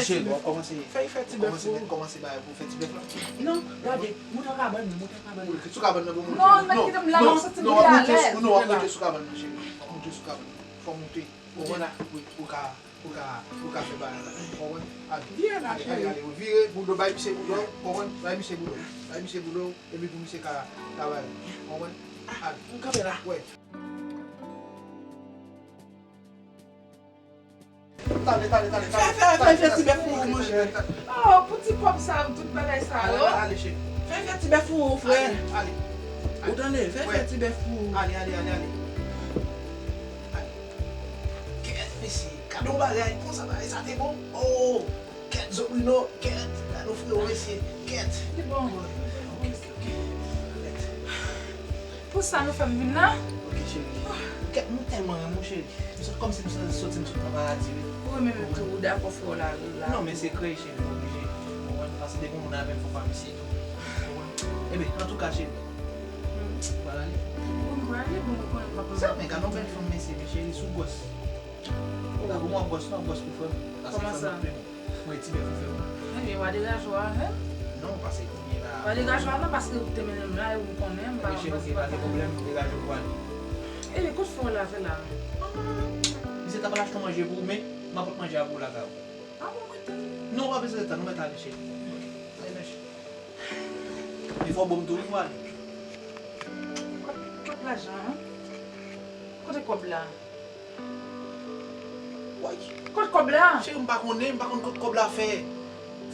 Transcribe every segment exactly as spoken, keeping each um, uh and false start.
Cheri, w ap kòmanse, fè, fè ti bèf kòmanse pou ou. Kòmanse bagay pou w fè ti bèf la. Non, gade, moute nan kabann nan, moute nan kabann nan. Moute sou kabann nan pou moute. Non, non, kite m la, non, m santi m pi alèz. Non, w ap moute sou kabann nan, cheri. W ap moute sou kabann nan. Fò w moute. Ou konprann? Wi, ou ka, ou ka, ou ka fè bagay la. Ou konprann? Ale. Vire la, ale, ale, cheri. Ale, ale, ou vire, boudò, bay misye boudò, ou konprann? Bay misye boudò. Bay misye boudò, epi pou misye ka, ka bay. Ou konprann? Ale. M kanpe la. Wè. Tande, tande, tande, tande. Fè, fè, fè, fè ti bèf pou ou, monchè. Oh, pou ti kòb sa yo, tout bagay sa yo. Ale, ale, cheri. Fè, fè ti bèf pou ou, frè. Ale, ale. Ou tande? Fè, fè ti bèf pou ou. Ale, ale, ale, ale. Ale. Kèt, mesye. Gade yon bagay, konsa bagay sa te bon. Oh, kèt, Zobrino, kèt. Gade yon frewo, mesye. Kèt. Li bon, bro. Ok, ok, ok. Kèt. Pou sa nou fè m vin la? Ok, cheri. Kèt, mwen tèlman renmen w, cheri. M santi kòmsi m sot, soti, m sot nan paradi, wi. Ou renmen m tou, ou dakò frè w la, la. Non, men se krèy, cheri, m oblije. Ou konprann? Paske depi yon moun avè m, fòk pa misye tou. Ou konprann? Ebyen, antouka, cheri. Hmm. Ou pral ale? Wi, m pral ale, bon, ou konnen m p ap... Sa, men gade yon bèl fanm, mesye, men cheri, sou gwòs. Ou pa pou mwen gwòs, non, gwòs pou frè m. Paske frè m ap plen. Mwen ti bèf ou fè mwen. Ebyen, w a degaje w a, hen? Non, paske kounye la. W a degaje w a, non, paske ou te mennen m la, e ou konnen m pa... Ebyen, cheri, ok, pa gen pwoblèm, degaje w pou ale. Ebyen, kot frè w la fè la? Misye t ap al achte manje pou ou, men m ap pot manje a pou ou lakay ou. A bon, mwen tann. Non, ou pa bezwen tann, ou mèt ale, cheri. Ok, ale, mèsi. Men fò w ban m tou, wi, pou ale. Kot, kot lajan an? Kote kòb la? Woy. Kot kòb la? Cheri, m pa konnen, m pa konn kot kòb la fè.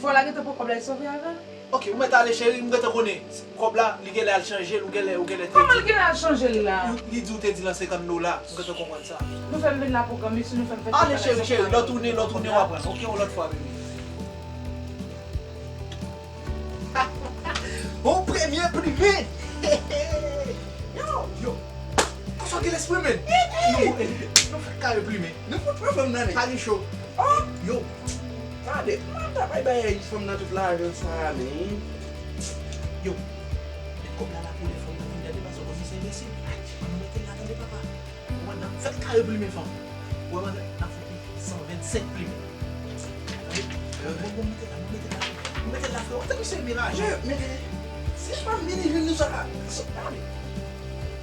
Fò w la gentan pran kòb la e sove avè l. Ok, ou mèt ale, cheri, m gentan konnen. Kòb la, li genlè al chanje l, ou genlè, ou genlè te di. Kòman l genlè al chanje l la? Li, li di w te di l an senkant dola, m gentan konprann sa. Nou fè m vin la pou granmesi, nou fè m fè... Ale, cheri, cheri, lè w tounen, lè w tounen, w a pran. Ok, yon lòt fwa, bebe. Yon premye plimen! Yo, yo! Konsa w gen lespri, men! Nou, nou fè kare plimen. Nou fout pran fanm nan, men. Kare cho. Oh! Yo! Gade, m ap ta bay bay fanm nan tout lajan sa a, men. Yo! Met kòb la la pou lè fanm nan vin gade, paske w konn misye enbesil. Ann nou mete l la, tande, papa. Ou wè, n ap fèt kare plimen fanm. Ou wè, n ap fout li san vennsenk plimen. Tande? Bon, bon, mete la, bon, mete la. Bon, mete la, frè. Ou tande misye miraje. Mete. Si frè m vini jwenn nou sa, sa, tande.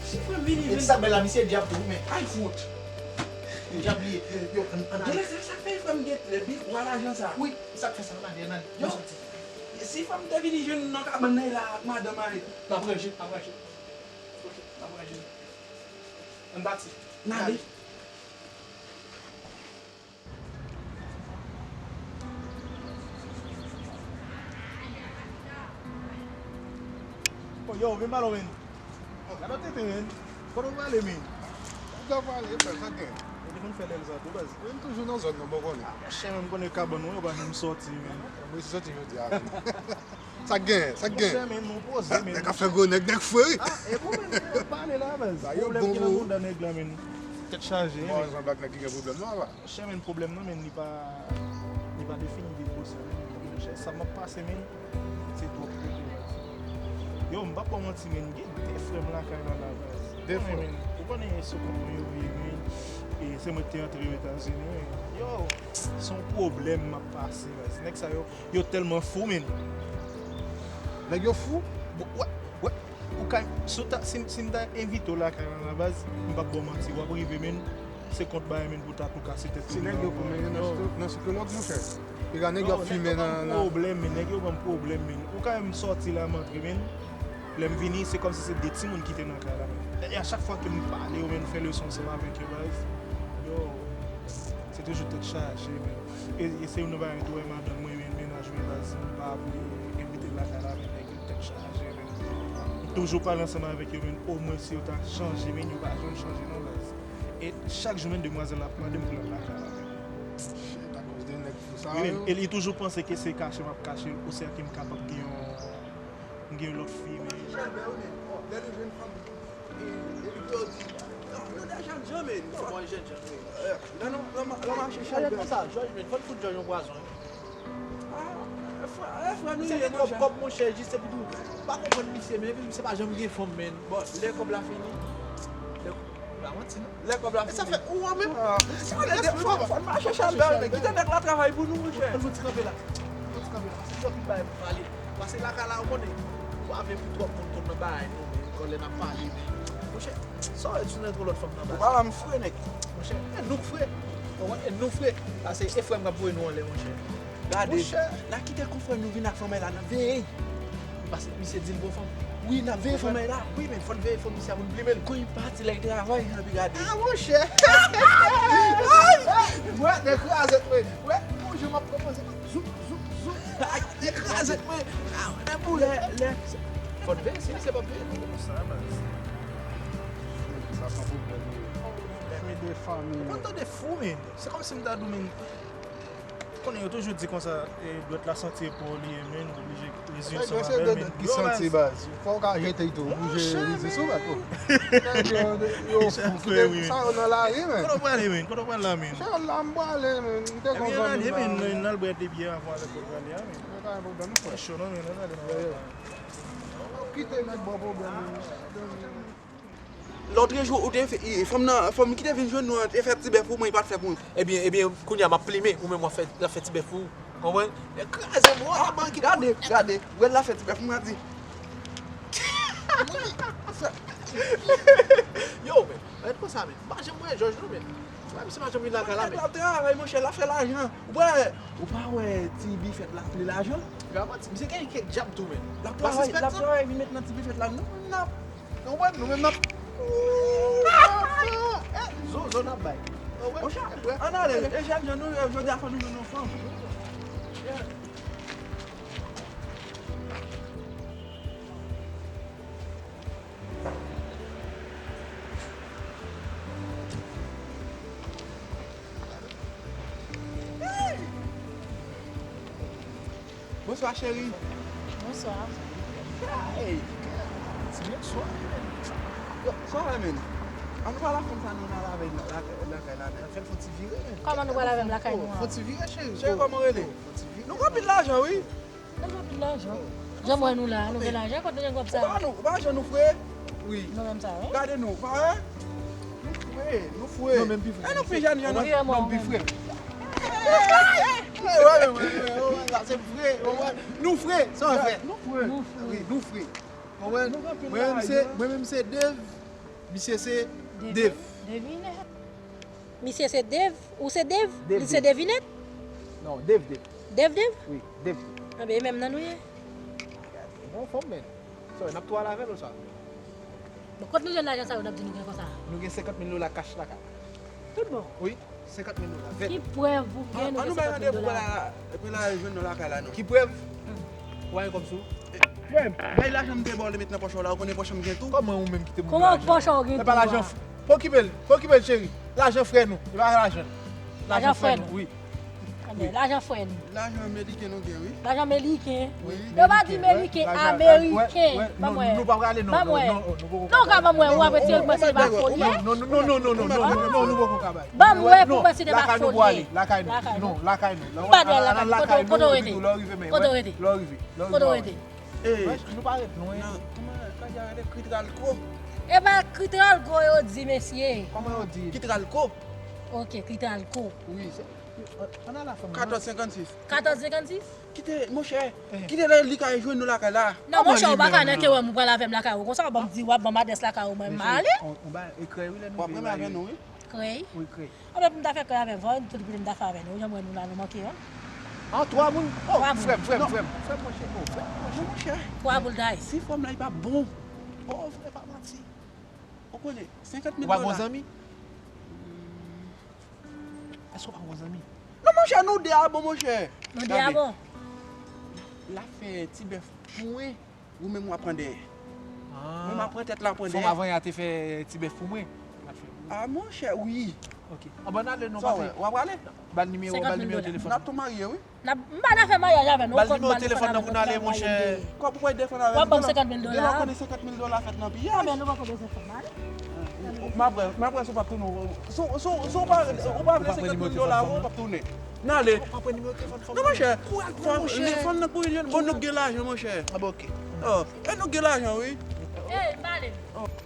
Si frè m vini jwenn. E sa bèl la, misye dyab tou, men ay fout. Dyab li ye. Yo, ann, ann ale. Sa, sa fè frè m gen pi gwo lajan sa. Wi, sa k fè sa, ann ale, ann ale. Yo. Ann soti. Si frè m te vini jwenn nou nan kabann nan la ak madanm a li. N ap ranje, n ap ranje. Ok, n ap ranje. Ann pati. N ale. Oh, yo, vin pale w, men. Gade w tete, men. Kote w prale, men? M ka prale, frè, sa gen. Ou te konn fè lè l sa tou, baz? Wi, m toujou nan zòn nan, bon konnen. Ah, monchè, men, m konnen kabann ou yo pa janm sòti, men. Mwen si sòti jodi a, men. Sa gen, sa gen. Monchè, men, nou poze, men. Nèg ap fè gwo nèg, nèg fre, wi. Ah, e bon, men, nèg yo pale la, baz. Pwoblèm ki nan mouda nèg la, men. Tèt chaje, men. Mwen, jan blak nèg ki gen pwoblèm, non, papa. Monchè, men, pwoblèm nan, men, li pa, li pa defini de koze, men. Monchè, sa m ap pase, men, se twòp kote, baz. Yo, m p ap ba w manti, men, gen de frè m lakay la, la, baz. De frè? Ou konnen, men, se kòman yo ye, men. E se mwen ki te antre yo Etazini, men. Yo, se yon pwoblèm m ap pase, baz. Nèg sa yo, yo tèlman fou, men. Nèg yo fou? Bon, wè, wè. Ou ka, si w ta, si, si m ta envite w lakay la, la, baz, m p ap ba w manti, w ap rive, men. Se kont bagay, men, pou w ta tou kase tèt ou. Se nèg yo pou mennen nan siklo-, nan sikològ, monchè. Piga nèg yo ap fimen nan, nan... Pwoblèm, men, nèg yo ban m pwoblèm, men. Ou ka wè m sòti la, m antre, men. Lè m vini, se kòmsi se de timoun ki te nan kay la, men. E a chak fwa ke m pale yo, men, fè leson ansanm avèk yo, baz. Yo, se toujou tèt chaje, men. E, e se youn nan bagay tou, wè madanm mwen, men, mennaj mwen, baz, m pa vle envite l lakay la, men, nèg yo tèt chaje, men. M toujou pale ansanm avèk yo, men, omwen si yo ta chanje, men, yo pa janm chanje, non, baz. E chak jou, men, demwazèl la ap mande m pou l al lakay la, men. Shit, akoz de nèg fou sa yo. Wi, men, e li toujou panse ke se kache m ap kache l, oswa ke m kapab gen yon, m gen yon lòt fi, men. Chèlbè, wi, men. Lè li jwenn fanm, e, e li pou yo di, "Yo, nou deja jèn, men." Bon, jèn, jèn, wi. Nan, nan, nan, nan mache Chèlbè. Konsa, Jòj, men, fò n fout Jòj yon pwazon, wi. Ah, frè, eh, frè nou ye, monchè. Kòb, monchè, jis epi tou. M pa konprann misye, men, epi misye pa janm gen fanm, men. Bon, lè kòb la fini, lè Pa manti, non. Lè kòb la fini. Sa fè ou an menm. Sa lè de fò, fò n mache chal bèl, men kite nèg la travay pou nou, monchè. Fò nou ti kanpe la. Fò nou ti kanpe la. Paske gen anpil bagay pou pale. Paske lakay la, ou konnen, ou pa vle pou twòp moun konn nan bagay nou, men, kòlè n ap pale, men, monchè, sa w wè sou nèg yon lòt fanm nan baz. Ou pa wè m fre, nèg. Monchè, e nou k fre. Ou konprann? E nou k fre. Paske e frè m k ap voye nou anlè, monchè. Gade, monchè, n a kite konfrè nou vin ak fanmay la, n ap veye. Paske misye di l gon fanm. Wi, n ap veye fanmay la. Wi, men fò n veye fanm misye a pou n plimen l. Kon li pati, lè l travay, n ap gade. Ah, monchè! Ay! Wè, nèg kraze mwen. Wè, yon jou m ap pran pòz, zouk, zouk, zouk. Ay, nèg kraze mwen. Ah, lè pou lè, lè. Fò n veye, si misye p ap veye nou. Sa, baz. Sa pa pwoblèm, wi. Fè de fanmi. Ou konn tande fou, men. Se kòmsi m ta di w, men. Konnen yo toujou di konsa, e, dwèt la santi e po li ye, men, ou oblije reziye ansanm avè l, men. Ki santi, baz? Fò w ka jete l tou, ou oblije reziye sou baz, oh. Nèg yo, yo fou, kite sa yo nan lari, men. Kote w prale, men? Kote w pral la, men? Chal la, m prale, men. M te konn zanmi la, men. N al bwè de byè avan lè pou prale a, men. Pa gen pwoblèm, frè. Cho non, men, ann ale nan. Kite nèg ba w pwoblèm, men. Lòtrejou, ou te fè, e, fanm nan, fanm ki te vin jwenn nou an, te fè ti bèf pou mwen, li pa t fè pou mwen. Ebyen, ebyen, kounye a m ap plimen, ou menm w ap fè, l ap fè ti bèf pou ou. Konprann? Nèg kraze m, w a ban ki. Gade, gade, wè l ap fè ti bèf pou mwen, di. Yo, men, rete konsa, men. M pa janm wè Jòj, non, men. Wè, misye pa janm vin lakay la, men. L ap travay, monchè, l ap fè lajan. Ou pa wè, ou pa wè ti bifèt la ap li lajan? Misye gen kèk djab tou, men. L ap travay, l ap travay, vin met nan ti bifèt la, nou menm n ap. Nou wè, nou menm n ap. Eh, zo, zo n ap bay. Monchè, ann ale, e jèn jan nou ye, jodi a fò nou jwenn yon fanm. Bonswa, cheri. Bonswa. Hey, ti bonswa, man. Yo, sa w fè, man? An nou pral avè fanm sa nou nan lakay la, lakay la, fè l fè ti vire, man. Kòman nou pral avè m lakay nou an? Fè ti vire, cheri. Cheri, kòman w rele? Nou gen anpil lajan, wi. Nou gen anpil lajan. Jan m wè nou la, nou gen lajan, kote nou gen kòb sa? Ou pa wè nou, ou pa wè jan nou fre? Wi. Nou menm sa, wi. Gade nou, pa wè? Nou fre, nou fre. Nou menm pi fre. E nou pi jèn jan nou. Nou pi fre. Wi, wi, wi, wi, wi, sa se vre, wi, wi. Nou fre, sa w fè? Nou fre. Nou fre. Wi, nou fre. Mwen menm se, mwen menm se Dave, misye se Dave. Devinèt. Misye se Dave, ou se Dave? Li se Devinèt? Non, Dave, Dave. Dave, Dave? Wi, Dave, Dave. Anben, e menm nan nou ye. Bon, fanm, men. Sa, n ap tou al avè l ou sa? Bon, kot nou jwenn lajan sa yo n ap di nou gen konsa? Nou gen senkant mil dola kach lakay. Tout bon? Wi, senkant mil dola. Ki prèv ou gen nou gen senkant mil dola? An nou bay randevou pou la, pou la jwenn nou lakay la, non. Ki prèv? Ou pa gen kòb sou ou? Frè m, bay lajan m te ba w, li met nan pòch ou la, ou konnen pòch ou m gen tou. Kòman ou menm ki te ban m lajan? Kòman pòch ou gen tou a? Pa okipe l, pa okipe l, cheri. Lajan frè nou, e pa lajan. Lajan frè nou, wi. Anben, lajan frè nou. Lajan meriken nou gen, wi. Lajan meriken. Wi. Yo pa di meriken, ameriken. Ban m wè. Ban m wè. Non, ou ka ban m wè, ou ap retire l, mwen se pa foli. Non, non, non, non, nou poko ka bay. Ban m wè pou mwen si te pa foli. Lakay nou, lakay nou. Non, lakay nou. M pa dwe al lakay nou. Kote w rete? Kote w rete? Kote w rete? Bèch, nou pa ret lwen. Nan, kòman, kòman rele Kritralco? E pa Kritralco yo di, mesye. Kòman yo di? Kitralco. Ok, Kritralco. Wi, se, an, an ala fanm nan. Katòz senkannsis. Katòz senkannsis? Kite, monchè, kite lè li ka jwenn nou lakay la. Non, monchè, ou pa ka nan ke wè m ou pral avè m lakay ou konsa, w ap ban m di, w ap ban m adrès lakay ou, mwen m ale. Mesye, on, on ba ekrè wi lè nou vin la. W ap renmen avè nou, wi. Krèy? Wi, krèy. Anben, pou m ta fè krèy avè n, vwa, tout pli m ta fè avè nou. Jan m wè nou la, nou manke, en. An twa moun? Oh, frè m, frè m, frè m. Frè m, monchè. Oh, frè m, monchè. Twa boul dayis. Si fanm nan li pa bon. Oh, frè, pa manti. Ou konnen, senkant mil dola. Ou pa gon zanmi? Èske ou pa gon zanmi? Non, monchè, nou de a bon, monchè. Nou de a bon. L ap fè ti bèf pou mwen. Ou menm w ap pran dèyè. Mwen m ap pran tèt la, pran dèyè. Fanm avan yè a te fè ti bèf pou mwen. Ah, monchè, wi. Ok. Anben, n ale non, pase. W ap prale? Ba l nimewo, ba l nimewo telefòn. N ap tou marye, wi. M pa nan afè maryaj avè nou. Ba l nimewo telefòn nan pou n ale, monchè. Kòb ou pral defann avè m. W ap ban m senkant mil dola. Deja konnen senkant mil dola fèt nan piyaj. Anben, nou poko bezwen fè mal. M ap wè, m ap wè si w p ap tounen. Si w, si w, si w pa, ou pa vle senkant mil dola, ou p ap tounen. N ale. Non, monchè. Fanm, fanm nan kouri jwenn. Bon, nou gen lajan, monchè. Ah, bon, ok. Oh, e nou gen lajan, wi. Ey, m ale.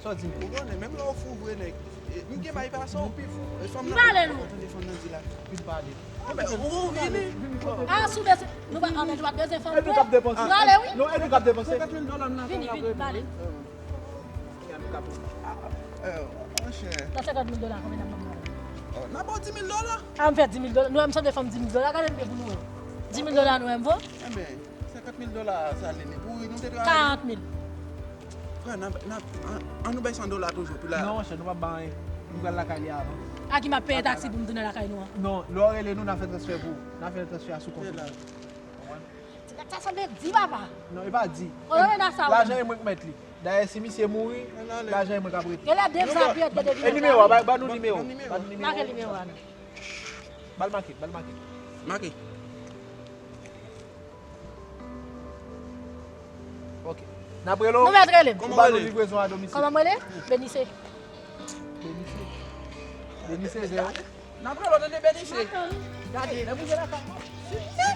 Sa w di m? Ou konnen, menm lè w fou vre, nèg. E, m gen bay pa sa w pi fou. E, fanm M nan, pale nou. Tande fanm nan di la. Vin pale. Enben, ou, ou vini. Ah, si w bezwen, nou pa, ah, men nou pa bezwen fanm E nou k ap depanse. M pale, wi. Non, e nou k ap depanse. Senkant mil dola m nan. Vini, vini, m pale. Eh, monchè. Nan senkant mil dola, konbyen n ap ban m? Oh, n ap ba w dis mil dola. Ah, m fè dis mil dola. Nou wè m sanble fanm dis mil dola, gade m byen pou nou wè. Dis mil dola nou wè m vo? Enben, senkant mil dola sa li li. Pou nou te travay. Karant mil. Frè, n ap, n ap, an, an nou bay san dola toujou. Pou la. Non, monchè, nou p ap bay anyen. Nou pral lakay li avan. A ki m ap peye taksi pou m tounen lakay nou an? Non, lè w rele nou, n a fè transfè pou ou. N a fè transfè a sou kont ou. Se la. Ti nèg sa sanble di, papa. Non, e pa di. Ou nan mennaj sa, wi. Lajan e mwen k mèt li. Dayè, si misye mouri, lajan e mwen k ap rete. Gen lè Dave sa ap rete de E nimewo a, ba, ba nou nimewo. Ban nimewo. Ba nou nimewo. Make nimewo a non. Ba l make, ba l make. Make. Ok. N ap rele w. Nou mèt rele m. Ou ba nou livrezon a domisil. Kòman m rele? Benise. Benise. Benise, zè. N ap rele w, tande, Benise. Gade, lè m rive lakay mwen.